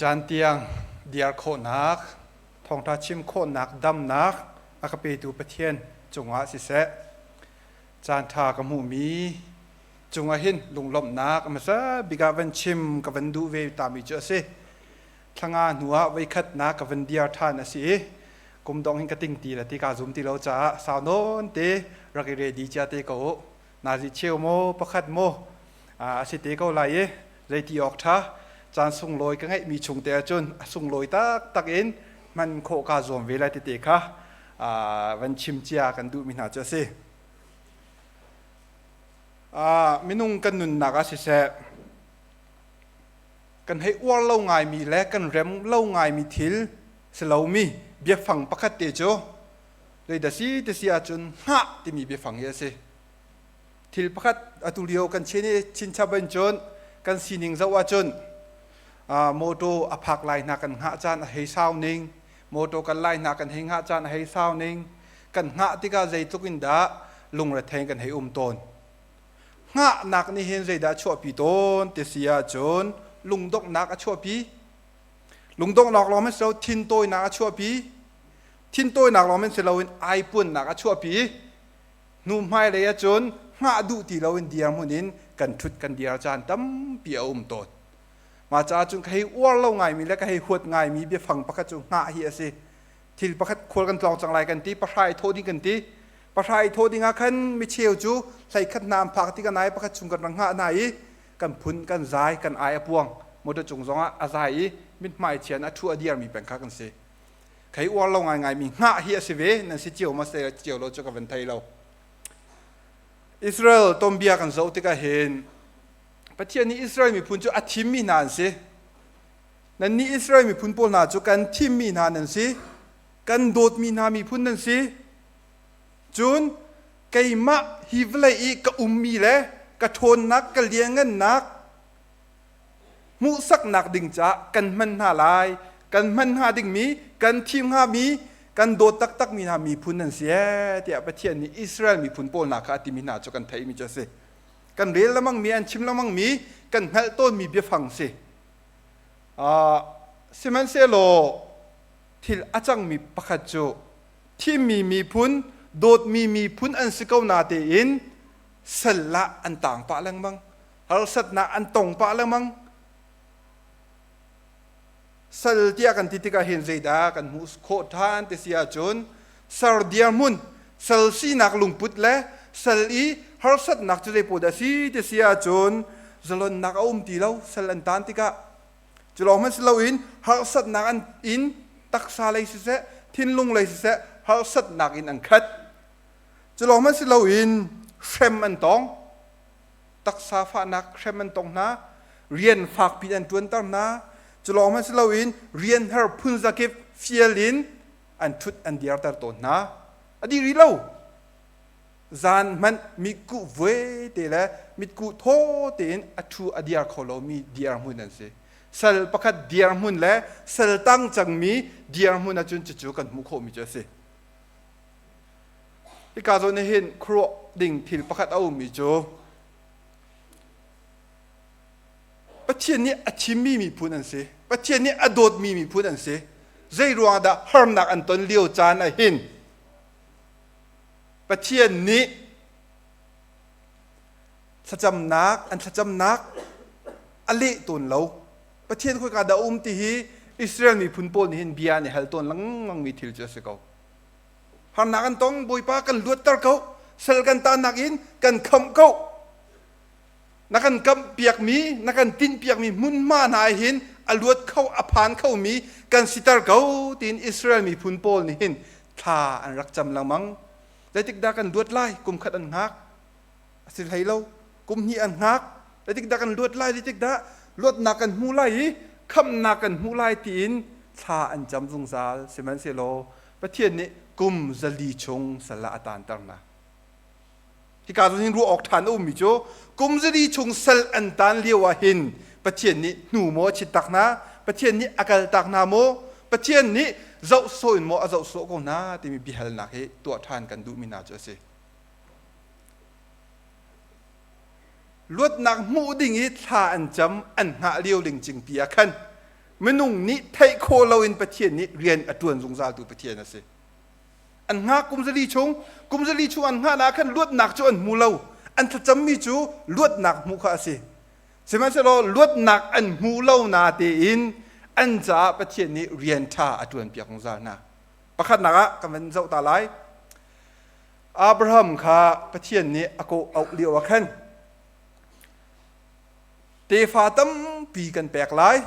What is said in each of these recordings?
caan tiang diar khawhnak, thawngṭha chim khawhnak, damnak a ka petu Pathian cungah siseh, caan ṭha ka hmuhmi cungah hin lunglawmhnak a hmasa bik ah van chim ka van duh ve tami cu a si. Thlanga hnu ah voikhatnak ka van diar ṭhan a si i kum dong hin ka ting ti le ti kaa zum ti lo caah sau nawn te rak i ready cia te ko u. Nazi cheu maw pakhat maw a si te ko lai i zeiti awk ṭha caan sunglawi ka ngeihmi chung te ahcun a sunglawi taktak in hman khawh kaa zuam ve lai tete kha van chim cia kan duhmi hna cu a si. Minung kan nunnak ah siseh kan hei uar lo ngaimi le kan rem lo ngaimi thil si lomi biafang pakhat te cu zeidah si ti si ahcun hngah timi biafang hi a si. Thil pakhat atu lio kan chin i chinchap in cun kan sining zoh ahcun motor a phak lai hna kan hngah caan a hei sau ning, motor kan lai hna kan hei hngah caan a hei sau ning, kan hngah tikah zeitluk in dah lungrethei kan hei um tawn. Hngahnak nih hin zeidah a chuahpi tawn ti si ahcun lungdonghnak a chuahpi. Lungdonghnak lawng hmanh si lo, thintawinak a chuahpi. Thintawinak lawng hmanh si loin aipuannak a chuahpi. Hnu hmailei ahcun hngah duh ti loin dirhmun in kan ṭhut kan dir caan tampi a um tawn. Mah caah cun ka hei uar lo ngaimi le ka hei huat ngaimi biafang pakhat cu hngah hi a si. Thil pakhat khual kan tlawng cang lai kan ti, pahra i thawh ding kan ti. Pahra i thawh ding ah khan micheu cu hleikhat hna an phak tikah nai pakhat chung kan rak hngah hna i kan phun kan zai kan ai a puang. Motor cung zongah a zai i mithmai chian a ṭhu a dirmi peng kha kan si. Khei uar lo ngaingaimi hngah hi a si ve nan si cio ma se cio lo cu ka van thei lo. Israel tombia kan zoh tikah hin Pathian nih Israel miphun cu a thimmi hna an si. Nannih Israel miphun pawl hna cu kan thimmi hna nan si. Kan dawtmi hna miphun nan si. Cun keimah hi vawlei i ka ummi le ka ṭhawnnak ka liangngannak hmuhsaknak ding caah kan hman hna lai kan hman hnga dingmi kan thim hngami kan dawt taktakmi hna miphun nan si ee tiah Pathian nih Israel miphun pawl hna kha a timi hna cu kan theihmi cu a si. Kan rel lengmangmi an chim lengmangmi kan hngalh tawnmi biafang si. Sihmanhsehlaw thil a cangmi pakhat cu thimmi miphun dawtmi miphun an si ko natein sal ah an taang pah lengmang. Harsatnak an tong pah lengmang. Sal tiah kan ti tikah hin zeidah kan hmuh khawh ṭhan ti si ahcun sar dirhmun, sal sinak lungput le sal i harsatnak cu zeipawl dah si ti si ahcun zalonnak a um ti lo sal an tan tikah. Cu lawng hmanh si loin harsatnak an in taksa lei siseh, thinlung lei siseh harsatnak in an khat. Cu lawng hmanh si loin hrem an tong. Taksa fahnak hrem an tong hna, rian fakpi an ṭuanter hna. Cu lawng hmanh si loin rian har phunzakip fial in an ṭhut an dirter tawn hna. A dih rih lo. Zan hmanh mitkuh vuai te le mitkuh thaw tein a ṭhu a diar kho lomi dirhmun an si. Sal pakhat dirhmun le sal tang cangmi dirhmun ahcun cucu kan hmuh khawhmi cu a si. Hika zawn ah hin khuaruah ding thil pakhat a ummi cu Pathian nih a thimmi miphun an si. Pathian nih a dawtmi miphun an si. Zei ruang dah harnak an ton lio caan ah hin Pathian nih thlacamnak an thlacamnak a leh tawn lo. Pathian khoika dah a um ti hi Israel miphun pawl nih hin bia an i hal tawn lengmangmi thil cu a si ko. Harnak an tong, Bawipa kan luatter ko, sal kan tahnak in kan khamh ko. Na kan kamh piakmi, na kan tinh piakmi hmunhma hna ah hin a luat kho, a phan khomi kan siter ko tiin Israel miphun pawl nih hin thla an rak cam lengmang. Zeitik dah kan luat lai? Kum khat an hngak. A si hlei lo. Kum hnih an hngak. Zeitik dah kan luat lai? Zeitik dah luatnak kan hmu lai i khamhnak kan hmu lai tiin thla an cam zungzal. Sihmanhsehlaw Pathian nih kum 400 chung sal ah a taanter hna. Hika zawn hin ruah awk ṭhan a ummi cu kum 400 chung sal an taan lio ah hin Pathian nih hnu maw a chit tak hna, Pathian nih a kal tak hna maw, Pathian nih zoh sawh in maw a zoh sawh ko hna timi biahalnak hi tuah ṭhan kan duhmi hna cu a si. Luatnak hmuh ding i thla an cam an hngah lio lingcingpi ah khan. Minung nih theih khawh loin Pathian nih rian a ṭuan zungzaltu Pathian a si. An hngak kum zali chung, kum zali chung an hngah ah khan luatnak cu an hmu lo. An thlacammi cu luatnak hmuh kha a si. Sihmanhsehlaw luatnak an hmu lo na tein an caah Pathian nih rian ṭha a ṭuanpiak zungzal hna. Pakhatnak ah kan van zoh ta lai. Abraham kha Pathian nih a kawh auh lio ah khan tefa tampi kan pek lai.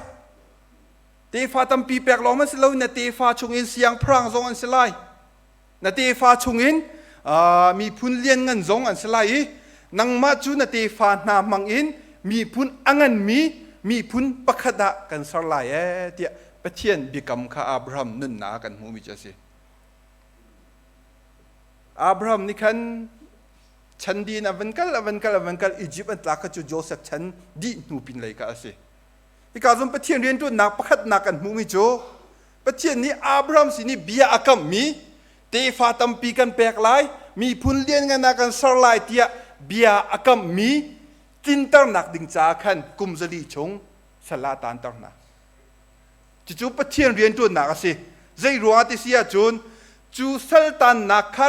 Tefa tampi pek lawng man si lo na tefa chungin siangpahrang zong an si lai. Na tefa chungin miphun lianngan zong an si lai i nangmah cu na tefa hna hmangin miphun a nganmi miphun pakhat ah kan ser lai ee tiah Pathian biakam kha Abraham nunnak ah kan hmuhmi cu a si. Abraham nih khan chan dih in a van kal a van kal a van kal Egypt an tlak kha cu Joseph chan dih hnu pin lei kha a si. Hika zong Pathian rianṭuannak pakhatnak kan hmuhmi cu Pathian nih Abraham sin i bia a kamhmi tefa tampi kan pek lai, miphun lianngan ah kan ser lai tiah bia a kamhmi tlinternak ding caah khan kum zali chung sal ah a taanter hna. Cucu Pathian rianṭuannak a si. Zei ruangah ti si ahcun cu saltannak kha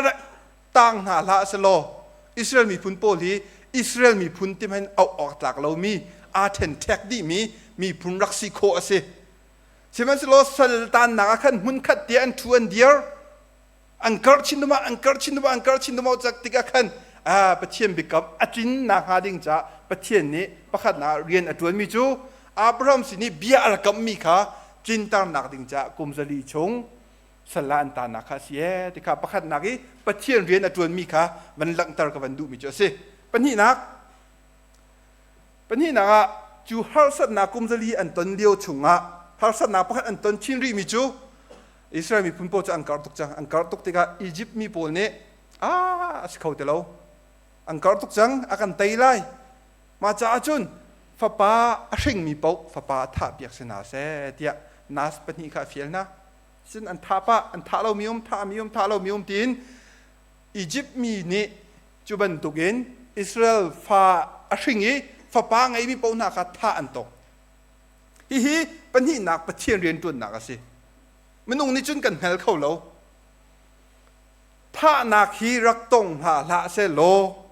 tang hna hlah selaw Israel miphun pawl hi Israel miphun ti hmanh auh awk tlak lomi aa ṭhenṭhek dihmi miphun rak si khawh a si. Sihmanhsehlaw saltannak ah khan hmunkhat te an ṭhu an dir an karh chin duma an karh chin duma an karh chin duma cak tikah khan Pathian biakam a tlin nakhnga ding caah Pathian nih pakhatnak rian a ṭuanmi cu Abraham sin i bia a rak kamhmi kha tlinternak ding caah kum zali chung sal ah an tanak kha a si ee ti kha pakhatnak i Pathian rian a ṭuanmi kha van langhter ka van duhmi cu a si. Pahnihnak Pahnihnak ah cu harsatnak kum zali an ton lio chungah harsatnak pakhat an ton chin rihmi cu Israel miphun pawl cu an karh tuk cang. An karh tuk tikah Egypt mi pawl nih ah a si kho ti lo. An karh tuk cang, a kan tei lai. Mah caah cun fapa a hringmi paoh fapa a thahpiak si hna seh tiah nas pahnih kha a fial hna. Cun an thah pah, an thah lomi um, thahmi um, thah lomi um tiin Egypt mi nih cu bantukin Israel fa a hring i fapa ngeimi paoh hna kha thah an tong. Hihi pahnihnak Pathian rianṭuannak a si. Minung nih cun kan hngal kho lo. Thahnak hi rak tong hna hlah seh law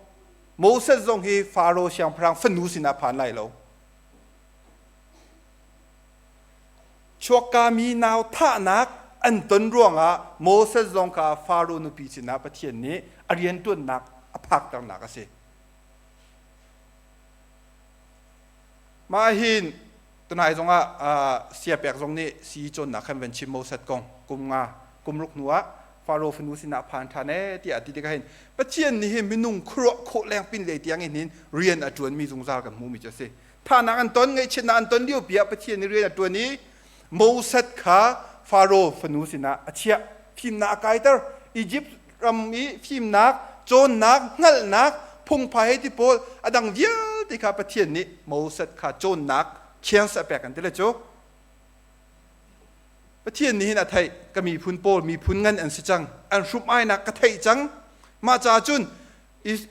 Moses zong hi Faro siangpahrang fanu sinah phan lai lo. Chuakkami nau thahnak an ton ruangah Moses zong kha Faro nupi sinah Pathian nih a rianṭuannak a phakternak a si. Mah hin tunai zongah siapek zong nih sii cawnnak khan van chim Moses kong kum nga kum ruk hnu ah Faro fanu sinah phan ṭhan ee tiah ti tikah hin Pathian nih hin minung khuaruah khawh leng pin lei tiang in hin rian a ṭuanmi zungzal kan hmuhmi cu a si. Thahnak an ton, ngaihchiatnak an ton lio pi ah Pathian nih rian a ṭuan i Moses kha Faro fanu sinah a chiah. Fimnak a kaiter. Egypt ram i fimnak, cawnnak, hngalhnak, phungphai hei ti pawl a dang vialte kha Pathian nih Moses kha cawnnak chance a pek an ti le cu. Pathian nih hin a theih ka miphun pawl miphun ngan an si cang an hrum-ainak ka theih cang mah caah cun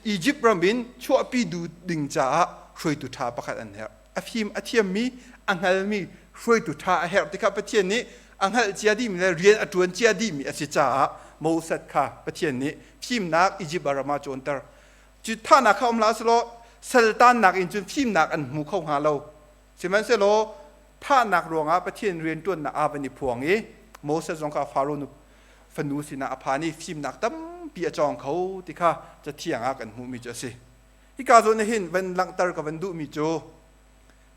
Egypt ram in chuahpi du ding caah hruaitu ṭha pakhat an herh. A fim a thiammi, a hngalmi hruaitu ṭha a herh tikah Pathian nih a hngalh cia dihmi le rian a ṭuan cia dihmi a si caah Moses kha Pathian nih fimnak Egypt ram ah cawnter. Cu thahnak kha um hlah selaw saltannak in cun fimnak an hmu kho hnga lo. Sihmanhsehlaw thahnak ruangah Pathian rianṭuannak aa van i phuang i Moses zong kha Faro fanu sinah a phan i fimnak tampi a cawng kho ti kha Cathiang ah kan hmuhmi cu a si. Hika zawn ah hin van langhter ka van duhmi cu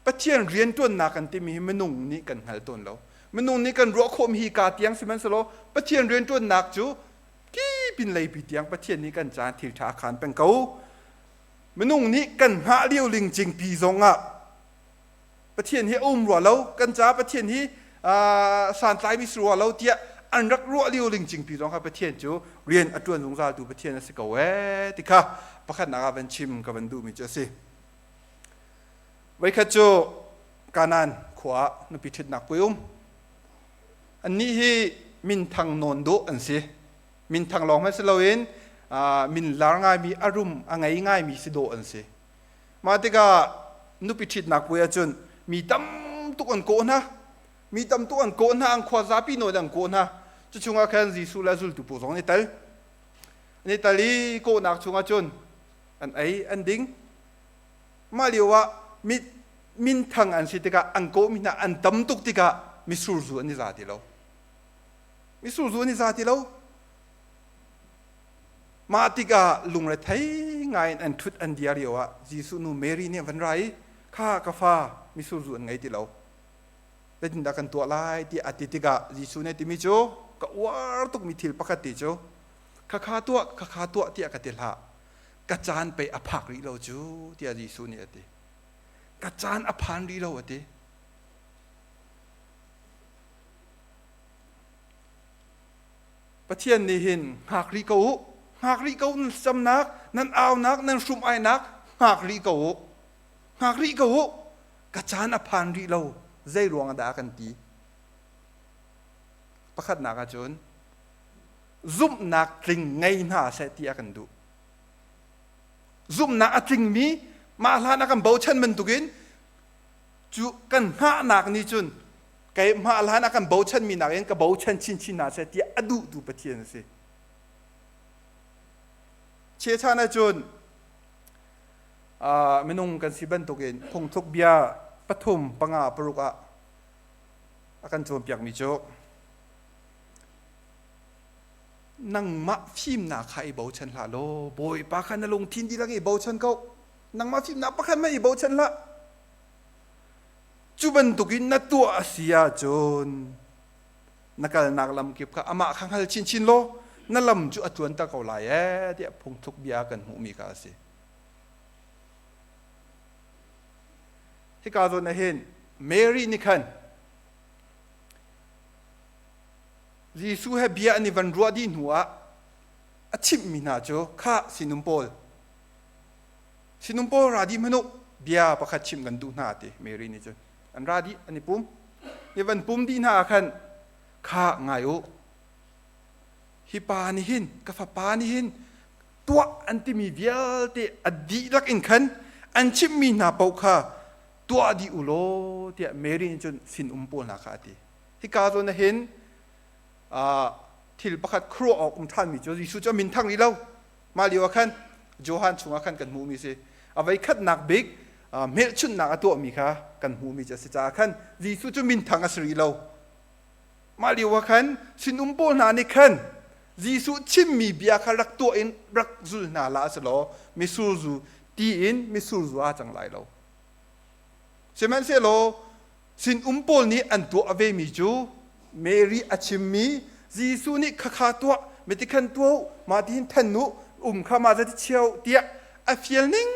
Pathian rianṭuannak kan timi hi minung nih kan hngal tawn lo. Minung nih kan ruah khawhmi hi ka tiang sihmanhsehlaw Pathian rianṭuannak cu kipin leipi tiang Pathian nih kan caan thil ṭha a khaan peng ko. Minung nih kan hngah lio lingcingpi zongah Pathian hi a um rua lo, kan caah Pathian hi santlaimi si rua lo tiah an rak ruah lio lingcingpi zong kha Pathian cu rian a ṭuan zungzaltu Pathian a si ko ee ti kha pakhatnak ah van chim ka van duhmi cu a si. Voikhat cu Kanaan khua ah nupi ṭhitnak puai um. Annih hi minthang nawn dawh an si. Minthang lawng hmanh si loin min lar ngaimi a rum a ngei ngaimi si dawh an si. Mah tikah nupi ṭhitnak puai ahcun mi tam tuk an kawh hna. Mi tam tuk an kawh hna, an khua zapi nawn an kawh hna. Cu chungah khan Jesuh le zultu pawl zong an i tel. An i tel i kawhnak chungah cun an ei, an ding. Mah lio ah minthang an si tikah an kawhmi hna an tam tuk tikah mitsur zu an i za ti lo. Mitsur zu an i za ti lo. Mah tikah lungrethei ngaiin an ṭhut an dir lio ah Jesuh nu Mary nih a van ra i kha ka fa mitsur zu an ngei ti lo. Zeitindah kan tuah lai tiah a ti tikah Jesuh nih a timi cu ka uar tukmi thil pakhat ti cu khakha tuah khakha tuah tiah ka ti hlah ka caan pei a phak rih lo cu tiah Jesuh nih a ti. Ka caan a phan rih lo a ti. Pathian nih hin hngak rih ko u, hngak rih ko nan camnak, nan aunak, nan hrum-ainak hngak rih ko u. Hngak rih ko u. Ka caan a phan rih lo. Zei ruang dah a kan ti? Pakhatnak ahcun zumhnak tling ngei hna seh ti a kan duh. Zumhnak a tlingmi mah hlan a kan bochan bantukin cu kan hngahnak nih cun keimah hlan a kan bochanmi nakin ka bochan chinchin hna seh tiah a duhtu Pathian a si. Chechan ahcun minung kan si bantukin phungthluk bia pathum panga paruk ah a kan cawnpiakmi cu nangmah fimnak kha i bochan hlah law Bawipa kha na lungthin dihlak i bochan ko nangmah fimnak pakhat hmanh i bochan hlah Cu bantukin na tuah a si ahcun na kalnak lam kip kha amah kha hngal chinchin law na lam cu a tluanter ko lai ee tiah phungthluk bia kan hmuhmi kha a si. Hika zawn ah hin Mary nih khan Jesuh he bia an i van ruah dih hnu ah a chimhmi hna cu khah sinum pawl Sinum pawl ra dih hmanh u, bia pakhat chimh kan duh hna ti Mary nih cun an ra dih an i pum. Ni van pum dih hna ah khan kha ngai u. Hi pa nih hin ka fapa nih hin tuah an timi vialte a dihlak in khan an chimhmi hna paoh kha tuah dih u law tiah Mary nih cun sinum pawl hna kha a ti. Hika zawn ah hin thil pakhat khuaruah awk um ṭhanmi cu Jesuh cu a min thang rih lo. Mah lio ah khan Johan chungah khan kan hmuhmi si. A voikhatnak bik hmelchunhnak a tuahmi kha kan hmuhmi cu a si caah khan Jesuh cu minthang a si rih lo. Mah lio ah khan sinum pawl hna nih khan Jesuh chimmi bia kha rak tuah in rak zul hna hlah selaw mitsur zu ti in mitsur zu aa cang lai lo. Sihmanhsehlaw Sinum pawl nih an tuah vemi cu Mary a chimmi Jesuh nih khakha tuah, metikhan tuah u, mah tihin then u, um kha mah zati cheu tiah a fial ning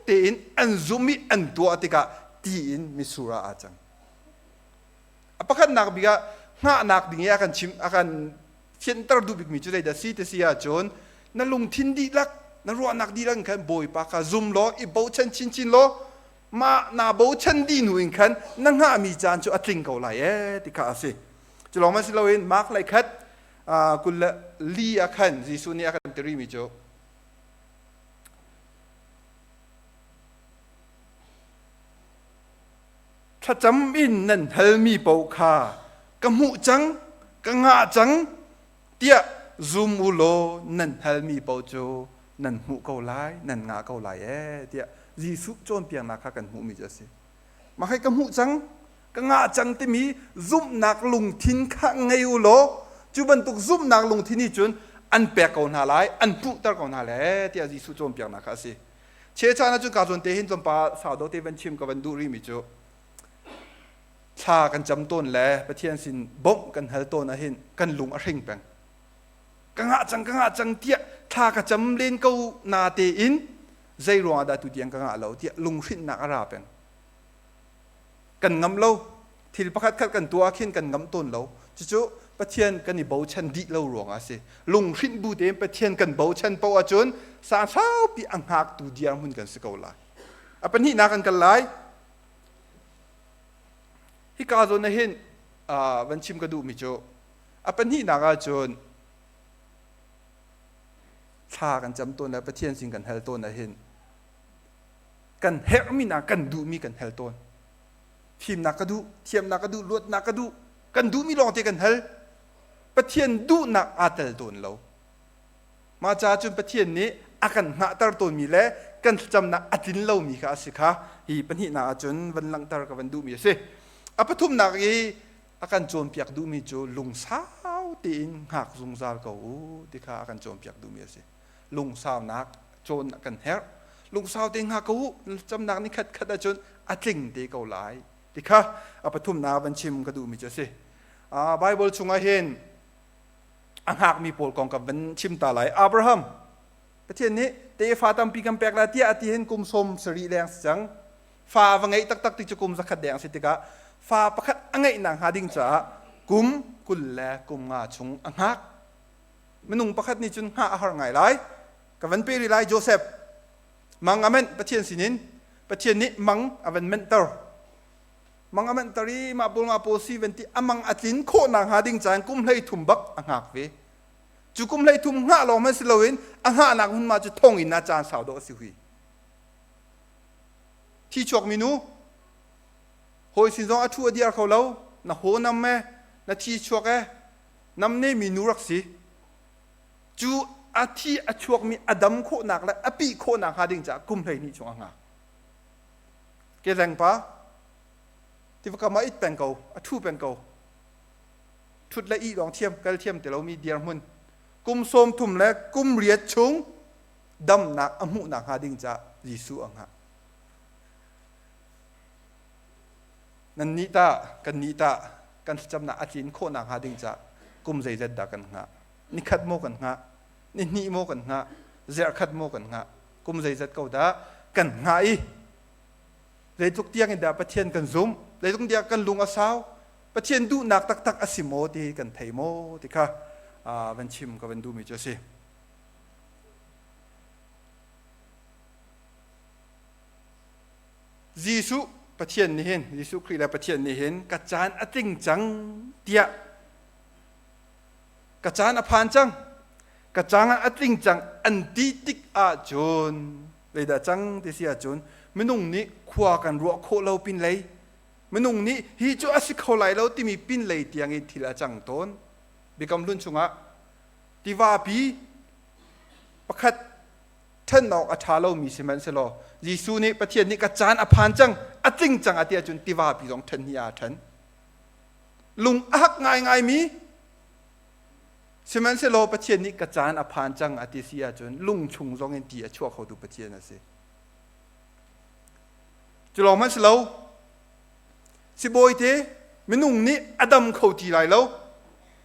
tein an zumh i an tuah tikah ti in mitsur ah aa cang. A pakhatnak bik ah hngahnak ding i a kan chim a kan fianter duh bikmi cu zeidah si ti si ahcun na lungthin dihlak na ruahnak dihlak in khan Bawipa kha zum law i bochan chinchin law mah naa bochan dih hnu in khan na hngahmi caan cu a tling ko lai ee ti kha a si. Cu lawng man si loin Mark lei khat 24 ah khan Jesuh nih a kan ti rihmi cu thlacam in nan halmi paoh kha ka hmuh cang ka ngah cang tiah zum u law nan halmi paoh cu nan hmuh ko lai nan ngah ko lai ee tiah Jesuh cawnpiaknak kha kan hmuhmi cu a si. Mah hi ka hmuh cang ka ngah cang timi zumhnak lungthin kha ngei u law cu bantuk zumhnak lungthin nih cun an pek ko hna lai an hmuhter ko hna lai tiah Jesuh cawnpiaknak kha a si. Chechan ahcun ka zawn te hin tlawmpal sau deuh te van chim ka van duh rihmi cu thla kan cam tawn le Pathian sin bawmh kan hal tawn ahhin kan lung a hring peng. Ka ngah cang ka ngah cang tiah thla ka cam len ko na tein zei ruangah dah tutiang ka ngah lo tiah lunghrinhnak a ra peng. Kan ngam lo. Thil pakhat khat kan tuah khin kan ngam tawn lo. Cucu Pathian kan i bochan dih lo ruangah a si. Lunghrinh bu tein Pathian kan bochan paoh ahcun sang saupi a hngaktu dirhmun kan si ko lai. A pahnihnak kan kal lai. Hika zawn ah hin van chim ka duhmi cu a pahnihnak ahcun thla kan cam tawn le Pathian sin kan hal tawn ah hin kan herhmi na kan duhmi kan hal tawn. Fimnak ka duh, thiamnak ka duh, luatnak ka duh. Kan duhmi lawngte kan hal. Pathian duhnak aa tel tawn lo. Mah caah cun Pathian nih a kan hngahter tawnmi le kan thlacamnak a tlin lomi kha a si kha hi pahnihnak ahcun van langhter ka van duhmi a si. A pathumnak i a kan cawnpiak duhmi cu lungsau tein hngak zungzal ko u ti kha a kan cawnpiak duhmi a si. Lungsaunak cawn a kan herh. Lungsau tein hngak ko u, thlacamnak ni khat khat ahcun a tling te ko lai ti kha a pathumnak van chim ka duhmi cu a si. Bible chungah hin a hngakmi pawl kong ka van chim ta lai. Abraham, Pathian nih tefa tampi kan pek lai tiah a ti hin kum 70 leng si cang. Fa va ngeih taktak ti cu kum 100 deng si tikah fa pakhat a ngeih nak hnga ding caah kum 20 le kum nga chung a hngak. Minung pakhat nih cun hngah a har ngai lai. Ka van pe rih lai Joseph. Mang a menh Pathian sinin Pathian nih mang a van menhter. Mang a manhter i mah pawl nga pawl si van ti a mang a tlin khawh nak hnga ding caan kum 13 bak a hngak ve. Cu kum 13 hngah lawng hmanh si loin a hngahnak hmunhma cu thong in a caan sau dawh a si hui. Thi chuak mi nu hawi sin zong a thu a diar kho lo na haw nam e na thi chuak e nam ne mi nu rak si cu a thi a chuak mi a dam khawhnak le a pih khawhnak hnga ding caah kum 12 chung a hngak. Keleng pa tiva kam ah it peng ko, a ṭhu peng ko. Ṭhut le ih lawng thiam, kal thiam ti lomi dirhmun. Kum 30 le kum riat chung damnak a hmuhnak hnga ding caah Jesuh a hngah. Nan nih tah, kan nih tah, kan thlacamnak a tlin khawhnak hnga ding caah kum zeizat dah kan hngah? Nikhat maw kan hngah? Nihnih maw kan hngah? Zerhkhat maw kan hngah? Kum zeizat ko dah kan hngah i zeitluk tiang in dah Pathian kan zumh, zeitluk tiang kan lung a sau, Pathian duhnak taktak a si maw ti kan thei maw ti kha van chim ka van duhmi cu a si. Jesuh Pathian nih hin Jesuh Khrih le Pathian nih hin ka caan a tling cang tiah ka caan a phan cang ka cang ah a tling cang an ti tik ahcun zeidah cang ti si ahcun minung nih khua kan ruah khawh lo pin lei minung nih hi cu a si kho lai lo timi pin lei tiang in thil a cang tawn. Biakam Hlun chungah tivapi pakhat ṭhen awk a ṭha lomi sihmanhsehlaw Jesuh nih Pathian nih ka caan a phan cang a tling cang a ti ahcun tivapi zong ṭhen hi aa ṭhen. Lung a hak ngaingaimi Sihmanhsehlaw Pathian nih ka caan a phan cang a ti si ahcun lung chung zong in ti a chuah khotu Pathian a si. Cu lawng hmanh si lo, sibawi te minung nih a dam kho ti lai lo.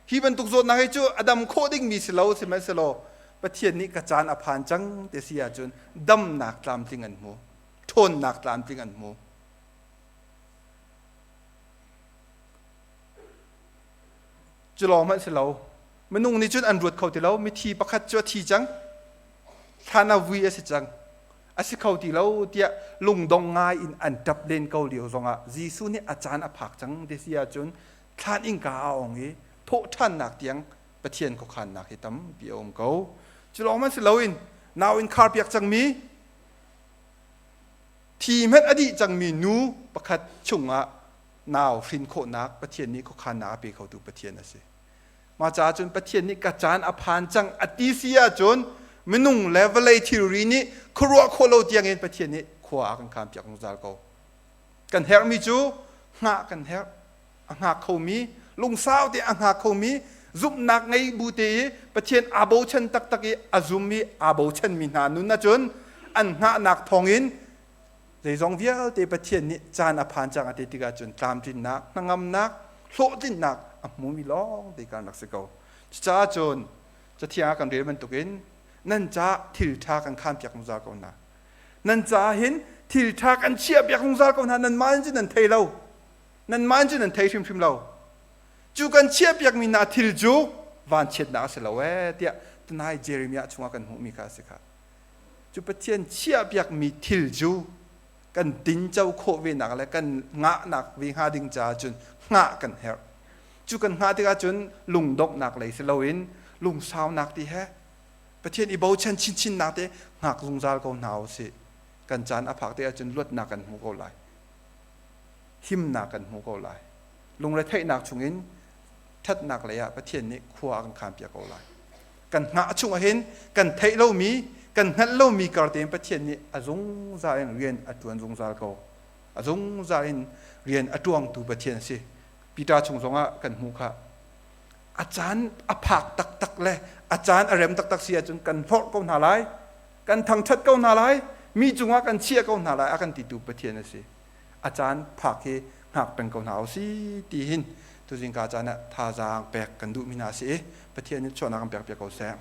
Hi bantuk zawtnak hi cu a dam khawh dingmi si lo, sihmanhsehlaw Pathian nih ka caan a phan cang ti si ahcun damnak tlamtling an hmu, ṭhawnnak tlamtling an hmu. Cu lawng hmanh si lo. Minung nih cun an ruat kho ti lo. Mithi pakhat cu a thi cang. Thlan a vui a si cang. A si kho ti lo tiah lungdong ngai in an ṭap len ko lio zongah Jesuh nih a caan a phak cang ti si ahcun thlan innka a ong i thawhṭhannak tiang Pathian khuakhannak hi tampi a um ko. Cu lawng hmanh si loin nau in kharpiak cangmi thi hmanh a dih cangmi nu pakhat chungah nau hrin khawhnak Pathian nih khuakhannak a pe khotu Pathian a si. Mah caah cun Pathian nih ka caan a phan cang a ti si ahcun minung le vawlei thilri nih khuaruah khawh lo tiangin Pathian nih khua a kan khan piak zungzal ko. Kan herhmi cu hngah kan herh. A hngak khomi, lungsau te a hngak khomi, zumhnak ngei bu te i Pathian aa bochan taktak i a zum i aa bochanmi hna nun ahcun an hngahnak thawngin Zeizong vialte Pathian nih caan a phan cang a ti tikah cun tlamtlinnak, hnangamnak, hlawhtlinnak a hmumi lawng te kan rak si ko. Cucaah cun Cathiang ah kan rel bantukin nan caah thil ṭha kan khanpiak zungzal ko hna. Nan caah hin thil ṭha kan chiahpiak zungzal ko hna. Nanmah in cun nan thei lo. Nanmah in cun nan thei hrimhrim lo. Cu kan chiahpiakmi hna thil cu vanchiatnak a si lo ee tiah tunai Jeremiah chungah kan hmuhmi kha a si kha. Cu Pathian chiahpiakmi thil cu kan tinco khawh venak le kan ngahnak ve hnga ding caah cun hngah kan herh. Cu kan hngah tikah cun lungdonghnak lei si loin lungsaunak ti he Pathian i bochan chinchinnak te hngak zungzal ko hna u sih. Kan caan a phak te ahcun luatnak kan hmu ko lai. Himnak kan hmu ko lai. Lungretheihnak chungin ṭhatnak lei ah Pathian nih khua a kan khanpiak ko lai. Kan hngah chung ahhin kan theih lomi, kan hngalh lomi kar tein Pathian nih a zungzal in rian a ṭuan zungzal ko. A zungzal in rian a ṭuangtu Pathian a si. Peter chung zongah kan hmuh khah. A caan a phak taktak le a caan a rem taktak si ahcun kan hlorh ko hna lai, kan thangṭhat ko hna lai, mi cungah kan chiah ko hna lai a kan titu Pathian a si. A caan phak hi hngak peng ko hna usih ti hin tuzing ka caan ah thazaang pek kan duhmi hna a si i Pathian nih chuahnak kan pek piak ko seh.